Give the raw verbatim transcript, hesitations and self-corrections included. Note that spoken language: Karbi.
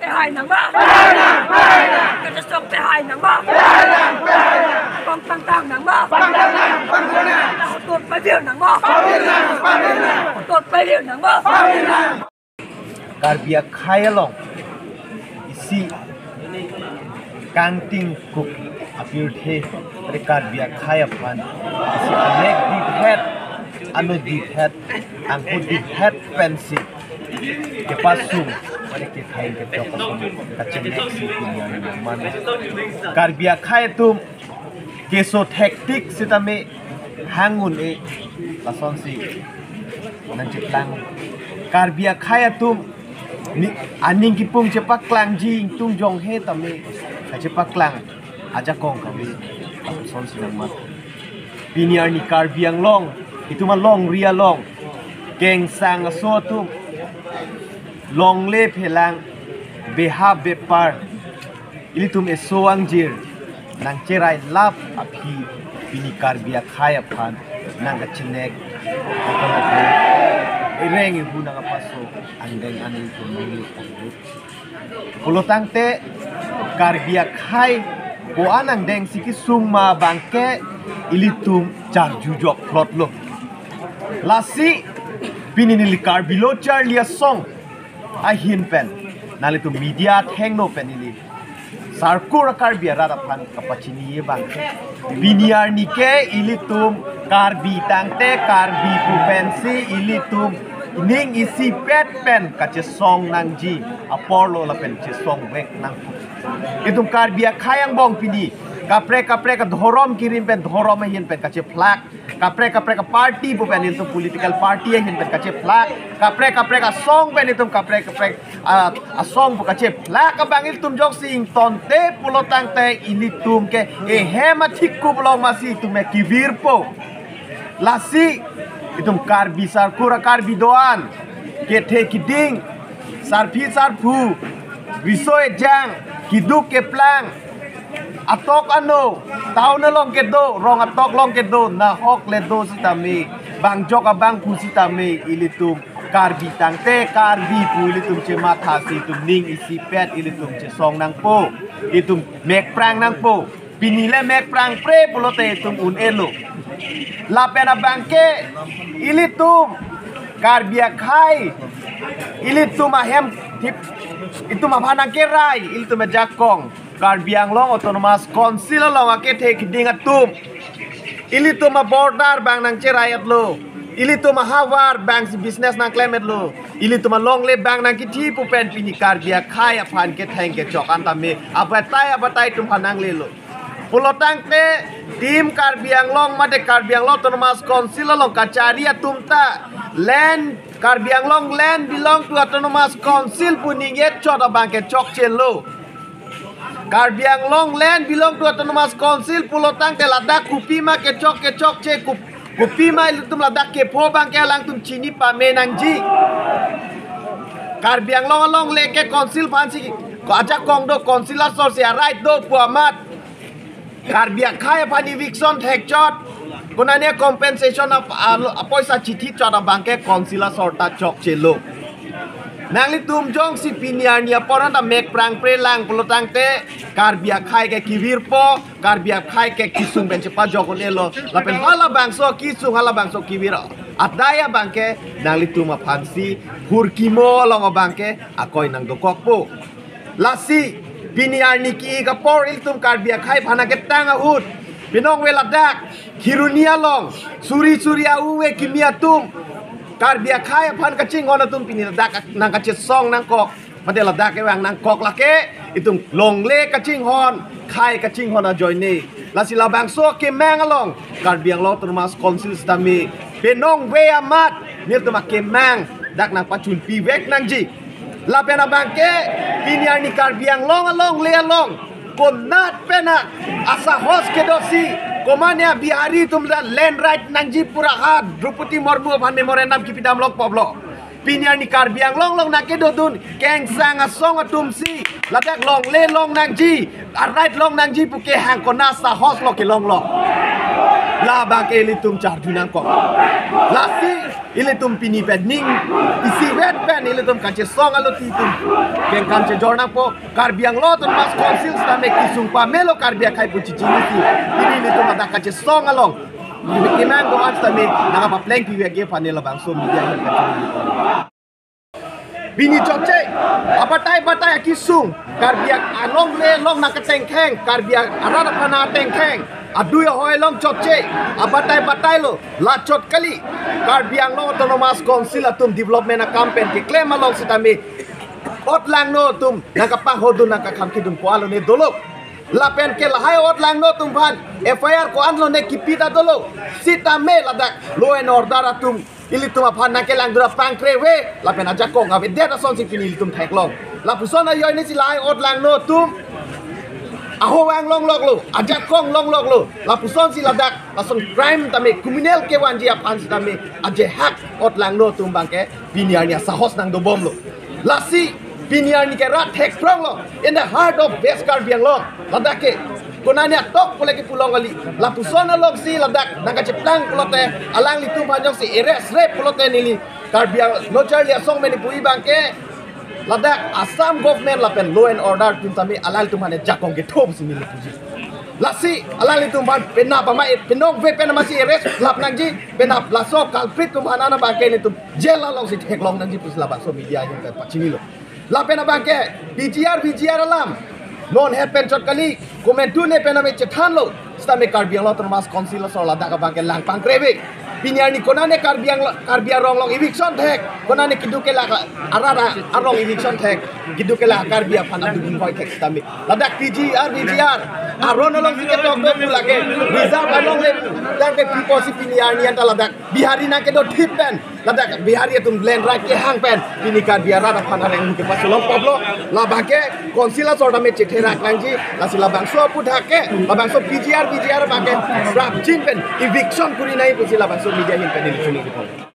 Pehai nangma. Kachesong pehai nangma. Kong pangtang nangma. Hotur pavir nangma. Hotur pavir nangma. Karbi akhai along isi kangtingkup apirthe, mane Karbi akhai aphan isi anek dithet, ano dithet, angko dithet pensi kepasung, mane ketheng kethok ason kacheneksi pini arni nangman. Karbi akhai atum keso thektik sitame hang un-e, lasonsi nangcheplang. Karbi akhai atum ni aning kipung chepaklangji ingtung jonghe tame kachepaklang ajakong kave, lasonsi nangmat. Pini arni Karbi Anglong, itum alongri along, kengsang aso atum longle phelang, beha bepar, ilitum eso angjir nangcherai lap aphi pini Karbi akhai aphan nangkachenek, ereng ehu nangkapaso angdeng an ilitum nangli. Pulotangte Karbi akhai ko-an angdengsi kesung ma abangke ilitum charjujok plotlo. Lasi pini neli Karbi Lo Charli Asong ahin pen, nanglitum media athengno pen ili Sarkur Karbi arat aphan kapachini abang, pini arni ke ilitum Karbi tangte Karbi pu pensi ilitum ning isipet pen kachesong nangji aporlo lapen chesong vek nang. Itum Karbi akhai angbong pini kaprek kaprek adhorom kirim pen, dhorom ahin pen kachephlak, kaprek kaprek aparty pu pen, itum political party ahin pen kachephlak, kaprek kaprek asong pen, itum kaprek kaprek, ah, asong pu kachephlak abang ilitum jongsi ingtonte pulotangte ilitum ke ehem athik kup along masi itum ke kevirpo. Lasi itum Karbi Sarkur Karbi do-an, kethe kiding, sarpi sarpo, riso ejang, keduk keplang, atok ano, town along kedo, rong atok along kedo, nahok le do sitame, bangjok abangphu sitame, ilitum Karbi tangte Karbi pu ilitum chemathasi itum ning isipet ilitum chesong nangpo, itum mekprang nangpo. Pini le mekprang pre pulote itum un-elo. Lapen abangke ilitum Karbi akhai, ilitum ahem thip, itum aphan nangkerai, ilitum ajakong Karbi Anglong Autonomous Council along akethe kiding atum, ilitum aborder abang nangcherai-etlo, ilitum ahavar abangsi business nangklem-etlo, ilitum alongle abang nangkithi pu pen pini Karbi akhai aphan ketheng kechok an tame abatai abatai atum aphan nanglelo. Pulotangte Team Karbi Anglong mate Karbi Anglong Autonomous Council along kachari atum ta land, Karbi Anglong land belong to Autonomous Council pu ningje chot abangke chokchelo. Karbi Anglong land belong to Autonomous Council pulotangte ladak kopima kechok kechokche, kop-, kopima ilitum ladak kepho abangke alangtum chini pame nangji. Karbi Anglong alongle ke council aphansi ko ajakong do, council asorsi a-right do pu amat, Karbi akhai aphan eviction thekchot, konane compensation ap-, alo-, apoisa chithi chot abangke council asor ta chokchelo. Nanglitum jongsi pini arni apor anta mekprang prelang pulotangte Karbi akhai ke kevirpo, Karbi akhai ke kesung pen chepajok un-elo. Lapen halabangso kesung halabangso kevir adai abangke nanglitum aphansi hurkimo along abangke akoi nangdokokpo. Lasi pini arni ki-ik apor ilitum Karbi akhai aphan ketang ahut, penong ve ladak Kheroni along suri suri a-uve kimi atum Karbi akhai aphan kachinghon atum pini ladak nangkachesong nangkok, mate ladak kevang nangkok lake itum longle kachinghon, khei kachinghon ajoine. Lasi labangso akemang along Karbi Anglong Autonomous Council sitame penong ve amat nelitum akemang dak nangpachunpi vek nangji. Lapen abangke pini arni Karbi Anglong alongle along konat pena asahos kedosi, komane a-Bihari atum ta land right nangji pu ra ha Droupadi Murmu aphan memorandum kipidam longpoplo. Pini arni Karbi Anglong along nangkedodun kengsang asong atumsi ladak longle long nangji, a-right long nangji pu kehang konat sahos lo kelonglo. Labangke ilitum charju nangkok. Lasi Ilitum pini pen ning isivet pen ilitum kachesong alote itum kengkam chejor nangpo. Karbi Anglong Autonomous Council sitame kesung pamelo Karbi akhei pu chichinisi. Pini ilitum ladak kachesong along, kemang do-an sitame nangkapapleng pive ke aphan labangso media ahin kachini. Pini chokche, abatai batai akesung, Karbi alongle along nangkatengkheng, Karbi arat aphan nangkatengkheng, adui ahoi along chokche, abatai batai lo, la chot kali. Karbi Anglong Autonomous Council atum development akam pen keklem along sitame ot langno atum nangkapanghodun nangkakhamkidun ko-an lone dolo. Lapen ke lahai ot langno atum aphan F I R ko-an lone kipi ta dolo. Sitame ladak law and order atum ilitum aphan nangkelangdun apangkreve lapen ajakong avedet asonsi pini ilitum theklong. Lapuson ajoinesi lahai ot langno atum ahowang longloklo, ajakong longloklo. Lapusonsi ladak lason crime tame, criminal kevanji aphan sitame ajehak ot langno atum abangke pini arni asahos nangdobomlo. Lasi pini arni ke rat thekpronglo in the heart of West Karbi Anglong. Ladak ke konane atok pule kepulong kali. Lapuson alongsi ladak nangkacheplang pulote, alanglitum aphan jongsi arrest rape pulote neli Karbi Anglong, lo charli asong meni pu abangke ladak Assam government lapen law and order atum tame alanglitum aphan ajakong ketho pusi neli puji. Lasi alanglitum aphan penap ama, penokve pen amatsi arrest lap nangji, penap laso culprit atum aphan abangke nelitum jail alongsi theklong nangji pusi labangso media ahin pen pachinilo. Lapen abangke P G R, V G R alam non het pen chot kali, komantu ne pen ame chethanlo. Sitame Karbi Anglong Autonomous Council asor ladak abangke langpangkreve. Pini arni konane Karbi Anglong, Karbi arong along eviction thek, konane keduk kelak arat arong eviction thek, keduk kelak Karbi aphan aduk inghoi thek sitame. Ladak P G R, V G R aron alongsi ketok do pu lake reserve alongle, ladak ke piposi pini arni anta ladak Bihari nangkedothip pen, ladak Bihari atum land right kehang pen pini Karbi arat aphan areng kepasulong poplo. Labangke Council asor tame chetherak nangji. Lasi labangso aphuthak ke, labangso P G R, V G R abangke srapchin pen eviction kuri nai pusi labangso media ahin pen neli chini.